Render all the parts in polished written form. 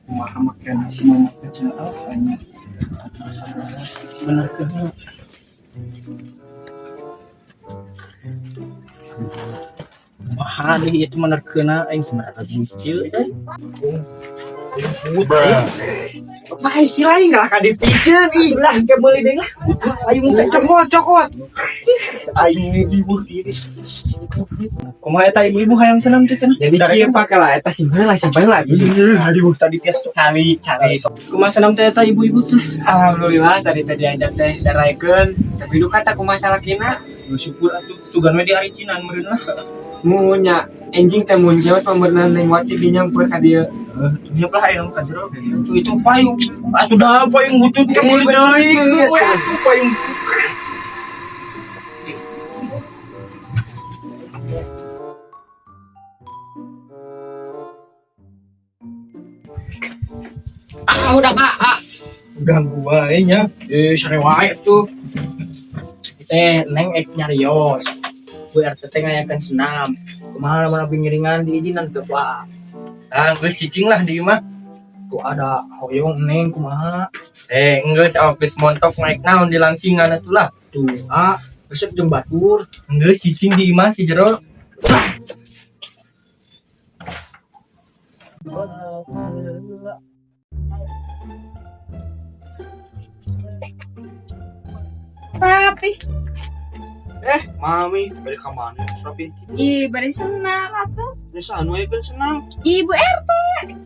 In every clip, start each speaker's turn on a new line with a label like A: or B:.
A: Kumaha make si mama teh cenah apa nya? Bener ke? Kumaha deh ieu teh menerkeuna aing sebenarnya gucil euy.
B: Apa sih lain lah ka dipiceun ih lah ke meuli deui lah. Ayo muka cokot cokot.
A: Aing ibu ini. Kumaha eta ibu-ibu hayang senam teh cenah?
B: Jadi kieu pak lah eta simpen lah simpen lah.
A: Aduh, tadi tias
B: Cali cali.
A: Kumaha senam teh eta ibu-ibu teh?
B: Alhamdulillah tadi tadi ajak teh daraikeun tapi duka tak kumaha salakina.
A: Bersyukur atuh sugan we di aricinan meureun lah.
B: Mun nya enjing teh mun jauh pameureunna Neng Wati dinyamper ka dieu.
A: Tuh lah aya ka jero. Tuh itu payung. Atuh dah payung butut ke meuli deui. Atuh payung.
B: Ah udah kak ah.
A: Ganggu wae nya.
B: Eh sare wae tuh.
A: Teh Neng ek nyarios. Bu RT teh ngayakeun senam. Kumaha lamun abi ngiringan diizinan teu, Pak?
C: Ah, geus cicing lah di imah.
A: Tuh ada hoyong Neng kumaha?
C: Eh, geus awak geus montok naik naon di langsingan atuh lah.
A: Tuh, ah, resep jeung batur.
C: Geus cicing di imah si jero.
D: Papi,
E: Eh, mami, bari ka mana? Rapi.
D: ih bari senam atuh.
E: Bisa anu aya kan senam.
D: Ibu RT,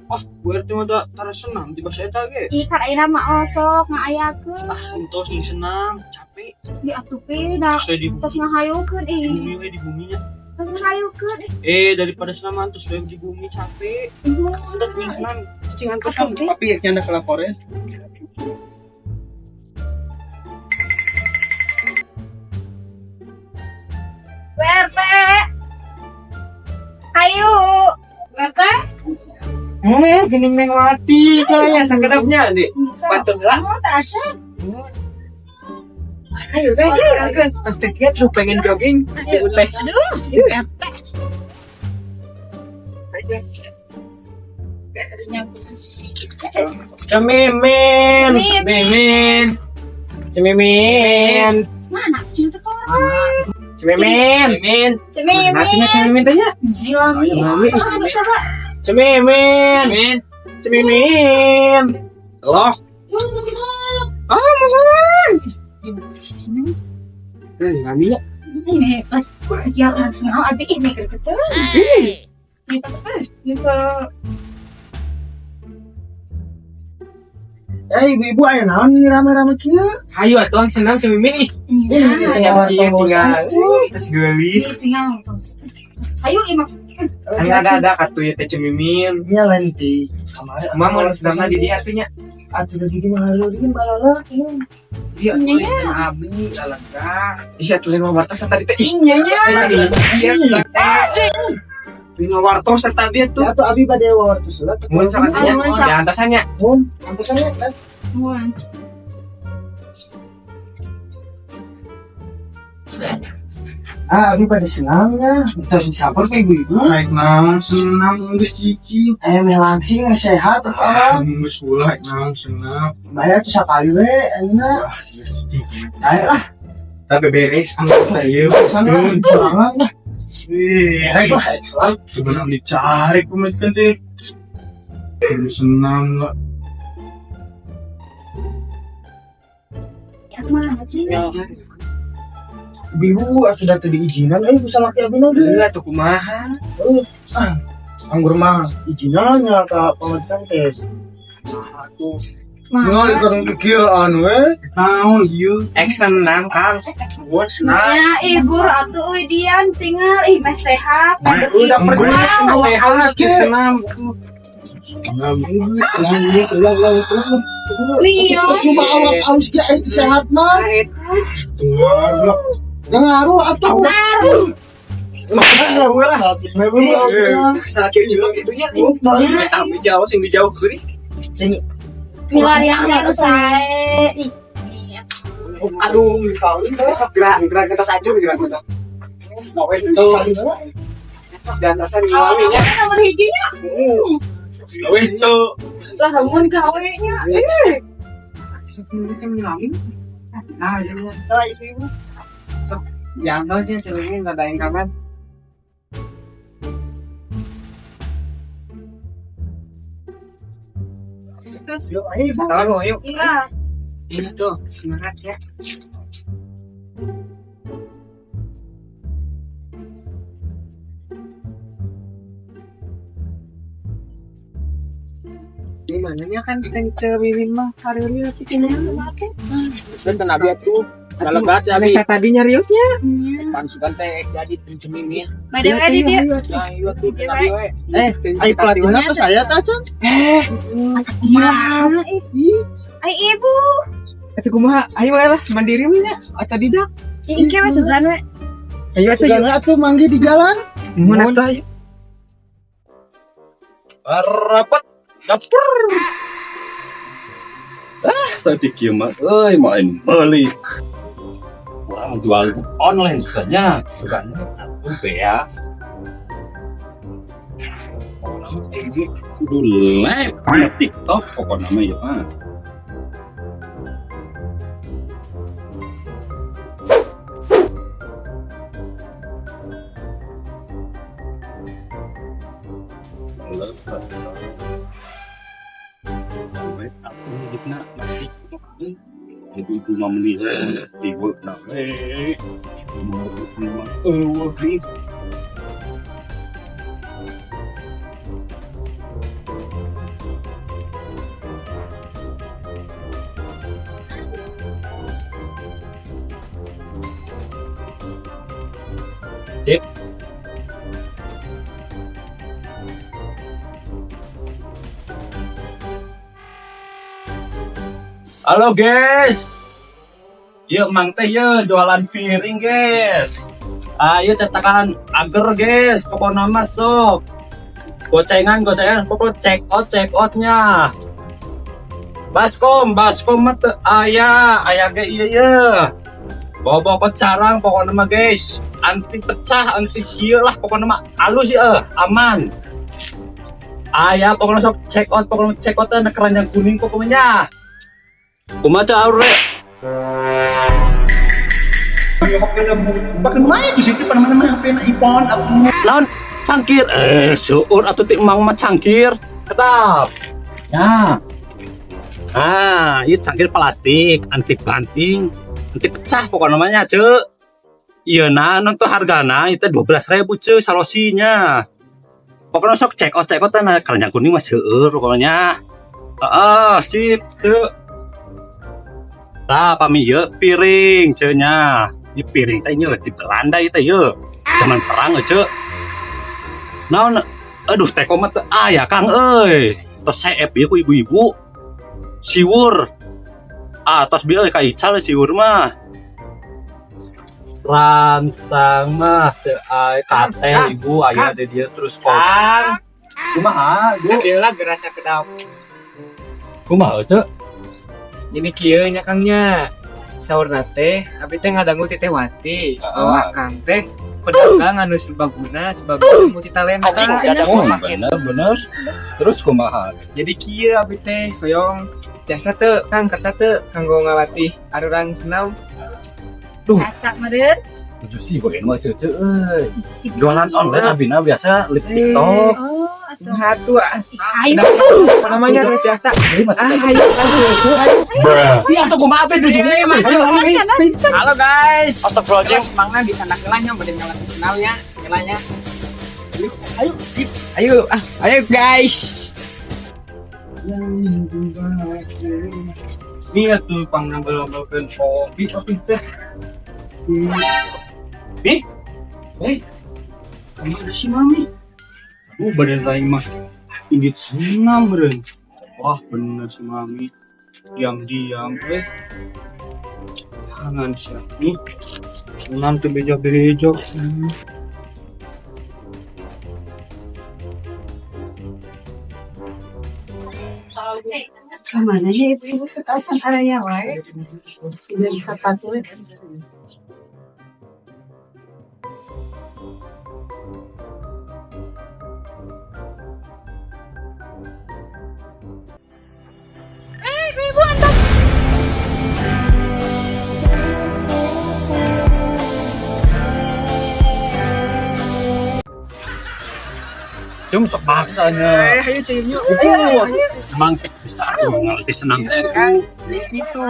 E: Ah, Bu RT mah da tara senam di basa eta ge.
D: ih kan ayeuna mah osok ngaayakeun.
E: Ah, entos nih senam, capek.
D: Di atuh pe da
E: Saya di
D: tos ngahayukeun
E: di
D: ih.
E: bumi we di bumi nya.
D: Tos ngahayukeun ih.
E: Eh, daripada senam antos we di bumi capek.
D: Ibu.
E: Entos we senam. Cicing antos
D: Atuh, Pi.
C: Tapi nyanda kelaporan.
D: Bu RT. Hayu. Bu RT.
B: Eh geuning Neng Wati kayaknya sakedapnya di. Patut lah.
D: Oh, tak ada.
B: Ayo teh, kan pas teh kieu tuh pengen jogging, ibu teh.
D: Aduh, Ibu RT.
B: Cemimin,
D: Mimin.
B: mimin. Cemimin.
D: Mana sih teh keluar?
B: Cemimin. Cemimin.
D: Cemimin.
B: Artinya cemimin teh nya.
D: Ini lami.
B: Lami.
D: Coba coba.
B: Cemimin. Cemimin. Loh. Ah, mohon. Eh, lami nya.
D: Ini pas ya langsung mau abi ini gitu. Gitu bisa.
F: Eh, ibu-ibu aya naon ini rame-rame kieu?
B: Hayu atuh ang senam cemimin ih.
D: Iya.
B: Siapa kieu tinggal. Terus geulis.
D: Tinggal terus. Ayo imak.
B: Kan ada katuh ieu teh cemimin.
F: Nya lain ti kamari.
B: Kumaha mun senamna di dieu atuh nya?
F: Atuh da gigi mah hareureun balala cenah.
B: Iya, atuh lain abi lalengkah. Iya, atuh lain mah wartos tadi teh. Ih,
D: Iya nya.
B: iya, lima wartos tadi tuh.
F: Ya atuh abi bade wawartos heula.
B: Mun sok atuh nya.
D: Mun, sok.
B: Ya antosan nya.
F: Mun, antosan nya kan.
D: Mun.
F: Ah, abi bade senam nya. Terus disampur ke ibu-ibu.
E: Naik naon senam geus cicing.
F: Aya meh langsing meh sehat atuh ah.
E: Geus ulah naik naon senam.
F: Bayar tuh sakali we ayeuna.
E: Ah, geus cicing.
F: Ayo lah,
B: Tapi beres.
E: Ayo,
F: sana lah, sorangan lah.
E: Ih,
F: Erek lah, lah.
E: sebenarnya dicari pemikiran deh. Terus senam lah.
D: Ya mana sih?
F: Ibu-ibu atuh da teu diizinan euy ku salaki abi na ge.
B: Iya, atuh kumaha?
F: Ah, anggur mah izinannya ka pamajikan teh.
E: Atuh,
D: Mana?
F: kadang kekieuan we.
E: naon ieu?
B: Ek senam, Kang. Mun senam.
D: Ya ibu atuh euy Dian tinggal ih meh sehat. Meh beuki.
F: Udah percaya
B: Sehat,
F: halus ge.
B: senam.
E: Senam.
F: Geus, senam geus, ulah ulah ulah.
D: Wih, iya.
F: Cuma awak halus ge aya teu sehat mah.
E: Tunggu lah.
F: Da ngaruh atuh.
D: Ngaruh.
F: Ngaruh lah.
B: Salah kieu cilok gitu nya. Tapi jauh sing dijauh geuning.
D: Milarian harus sae. Ih.
B: Aduh, kali sok gerak gerak kita aja gerak kita. Tuh. Sok diantosan ngilami nya.
D: Nomor hijinya.
E: Gawe itu.
D: Lah mun gawe nya.
B: Ini kan ngilami. Nah, jadi salah ibu-ibu. Sok diantos ya celungin tadain kapan. Yuk, ayo, tolong, yuk.
D: Iya.
B: Ini tuh, semangat ya. Di mananya kan teng mimin mah karirnya teh
A: Dan tenaga atuh. Lalegat ya abi.
B: Mereka tadi nyariusnya.
A: Pansukan teh jadi teu mimin.
D: Bade we di dieu.
A: Nah, iya tuh tenaga we.
F: Eh, ai pelatihna tuh saya tah, Chan.
B: Gila.
D: Ai ibu.
B: Atuh kumaha? Ayo we lah mandiri we nya atau tidak?
D: Ih, engke we sugan we.
B: Ayo atuh.
F: Sugan atuh manggi di jalan.
B: Mun atuh ayo.
G: Rapat dapur. Ah, saeutik kieu mah euy main beli. Urang jual online sukanya, sukanya atuh bea. Orang ini kudu live di TikTok pokoknya mah ieu mah. Sampai aku hidupna nanti ibu-ibu mah meni di na we. Eueuh Halo guys. Yuk mang teh ye jualan piring guys. Ayo cetakan agar guys, pokoknya masuk. Gocengan gocengan pokok check out check outnya. Baskom baskom mah teu aya, aya ge ieu ye. Bawa bawa carang pokoknya mah guys. Anti pecah, anti kieu lah pokoknya mah alus ya, aman. Aya pokoknya sok check out, pokoknya check out na keranjang kuning pokoknya. Kumaha teh aure?
F: Bahkan main di situ pada mana HP na iPhone aku.
G: Lawan cangkir. Eh, seueur atuh ti emang mah cangkir. Tetap. Ya. Ah, ieu cangkir plastik, anti banting, anti pecah pokoknya namanya, Cek. Iya nah, nonton hargana itu 12.000 cek salosinya. Pokoknya sok check out nah keranjang kuning mah seueur pokoknya. Heeh, sip, cek. Tah pami ieu piring ceunya. Ieu piring teh ieu di Belanda ieu teh ieu. Zaman perang euy, cek. Naon aduh teko mah teu aya Kang euy. Tos seep ieu ku ibu-ibu. Siwur. Ah, tos bieu ka Ical siwur mah. Rantang mah teu aya katel ibu aya di dieu terus kok.
B: Kang,
G: Kumaha, Bu?
B: dia lah gerasa kedap.
G: Kumaha cek?
B: Ini kieu nya Kang nya. Saurna teh abi teh ngadangu ti Teh Wati. Bahwa Kang teh pedagang anu serbaguna sebagai multi talenta.
G: Oh, bener bener. Terus kumaha?
B: Jadi kieu abi teh hoyong jasa teu Kang kersa teu kanggo ngalatih aruran senam.
D: Asa meureun.
G: Tujuh sih gue mah cece euy.
D: Si
G: Jualan online abina biasa live TikTok.
D: Oh, atuh.
B: Satu ah.
D: Ayo.
B: Apa namanya teh biasa.
G: Jadi mas
B: Ah, ayo ayo ayo.
G: Iya atau kumaha apa tujuannya mah?
B: Halo guys. Astagfirullahaladzim. Mangna di tanah kelanya bade ngalatih senamnya, kelanya. Ayo, ayo, ah, ayo guys.
E: Ini atuh pangnabel-nabelkeun kopi tapi teh.
G: Ih. Hei. Kemana sih mami? Aduh badan lain mah indit senam beren. Wah bener si mami. Diam-diam eh. Tangan sih. Nih.
E: Senam teu bejo-bejo.
D: Kemana ya ibu-ibu ketacan araya wae. Tidak bisa patuh.
G: Cuma sok maksanya.
B: Ayo cayun yuk.
G: Emang bisa tuh ngerti senang teh itu. Itu.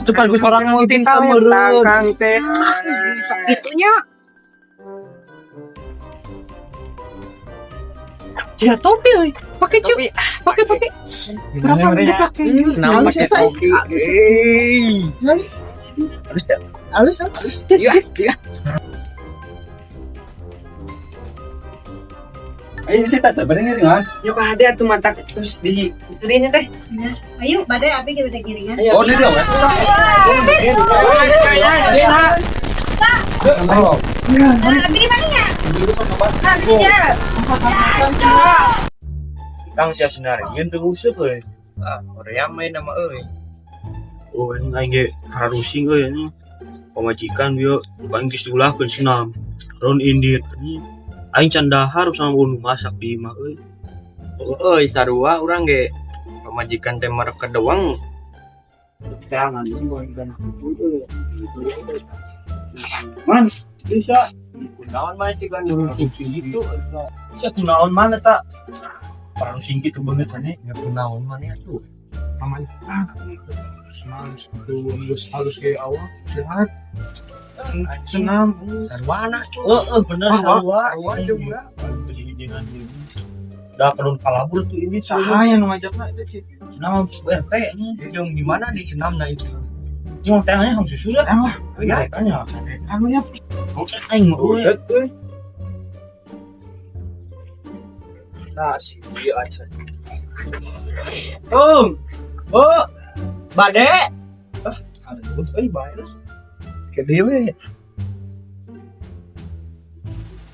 G: Itu bagus orang
B: Multi
G: bisa
B: talenta
G: meureun.
B: Kang teh.
D: Gitunya.
A: Cia topi euy.
D: Pakai cuk. Pakai pakai. Berapa udah pakai?
A: Senam pakai topi.
F: Halus teh. Halus halus.
B: Iya, iya.
G: Ayo sih tak bade ngiringan.
B: Yuk ada tuh mata terus di istrinya teh.
D: Ayo, badai abi kita udah giringan.
G: Oh, ini dia, weh.
F: Oh.
D: Abi di mana ya? Abi dia.
C: Kang sia senarieun teu useup euy. Ah, hoream main nama euy.
E: Oh, ini aing ge harusing euy anjing. Pamajikan bieu aing geus diulahkeun senam. Ron indit anjing. Aing can dahar sama unu masak di imah euy.
C: Euy, sarua urang ge pamajikan teh merek doang.
E: Jangan Man, bisa.
C: Kunaon mah sih kan dulu gitu.
E: Sia kunaon mana tak? Parang sing kitu banget anjing.
C: Ya kunaon mana tuh.
E: Senam, tuh halus halus kayak awak sehat. Senam.
A: Sarwana.
E: Heeh, bener sarua.
C: Sarua juga.
E: Dah perlu kalabur tuh ini
F: Saha yang nu ngajakna itu sih?
E: Senam Bu RT ini.
C: Jeung di mana di senam nah itu.
E: Cuma tehnya harus susu lah.
F: Emang lah.
E: Iya, tanya.
F: Anu ya.
E: Aing mah euy.
F: Nah, si dia aja.
B: Om. Bu. Bade.
F: Aduh, euy bae.
B: Gede we.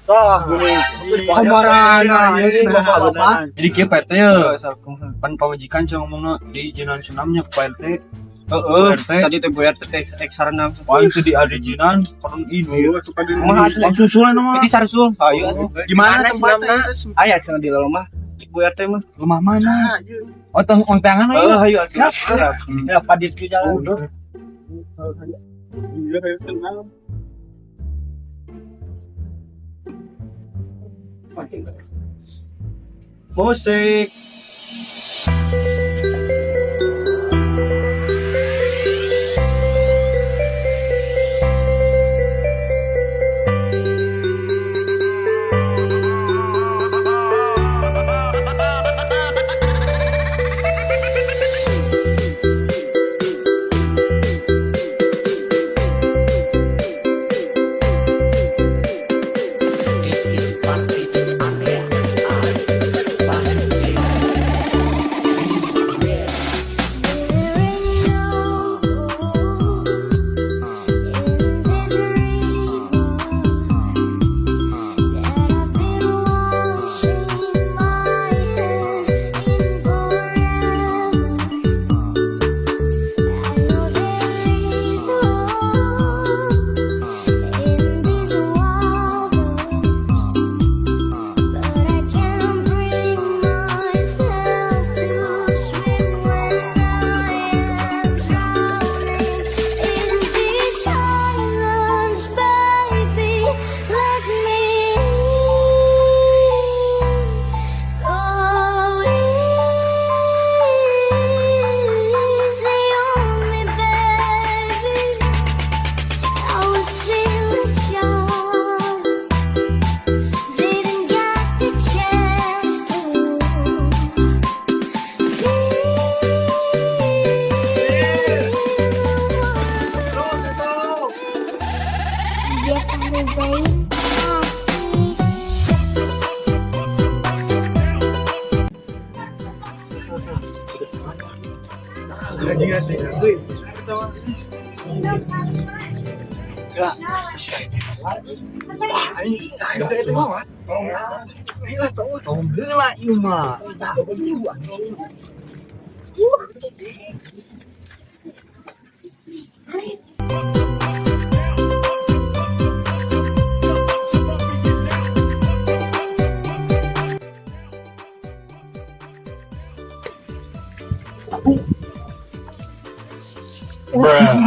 E: Tah, gini.
F: Kamarana
E: Bapak-bapak. Jadi kieu Pak RT ya. Pan pamajikan cenah ngomongna di jinan senamnya ke Pak RT.
B: Heeh.
E: RT.
B: Tadi teh Bu RT teh cek sarana.
E: Paling sedih ada jinan karena ini. Langsung susulan mah.
B: Ini sarusul.
E: Ayo.
F: Gimana tempatnya?
B: Aya cenah di lemah. Cek Bu RT mah.
F: Rumah mana? Oh, tong ontangan ayo.
B: Heeh, ayo. Ya padit ke jalan.
E: Udah. Iya, ayo tenang. Musik.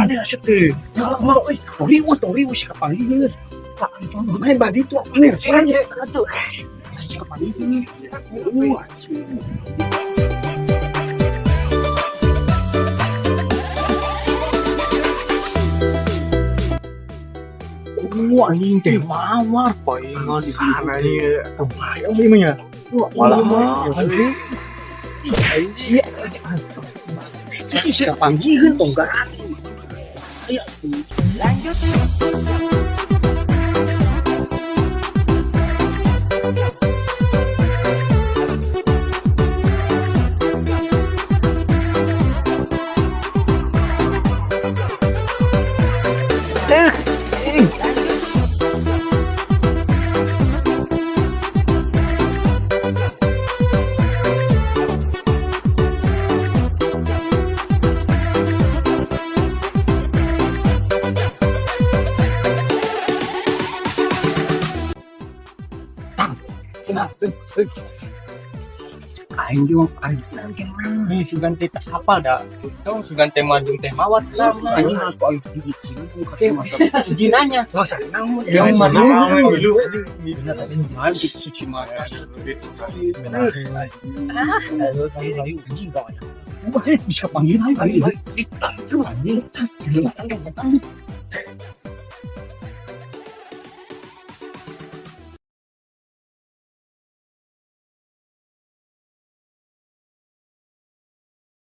G: Ada asup teh. Tori tori si kapanggih. Main badi tuh.
F: Kapan ini? Anjing. Anjing teh mawar palingan di sana ieu. Kebayang ieu mah nya. Walah, anjing. Iya. Itu sih panggihan tong Ayo.
A: Aing ge wong aing nih sugan teh tas hafal da.
C: Tong sugan teh mah jeung teh mawar senam.
E: Anjing harus ku aing diizin ku kasih
A: Ijinannya.
F: Wah, senang.
C: Yang mana milu.
E: Bener tadi main cuci mata. Ayo, anjing gak ya. Wah, bisa panggil ayo, ayo. Anjing.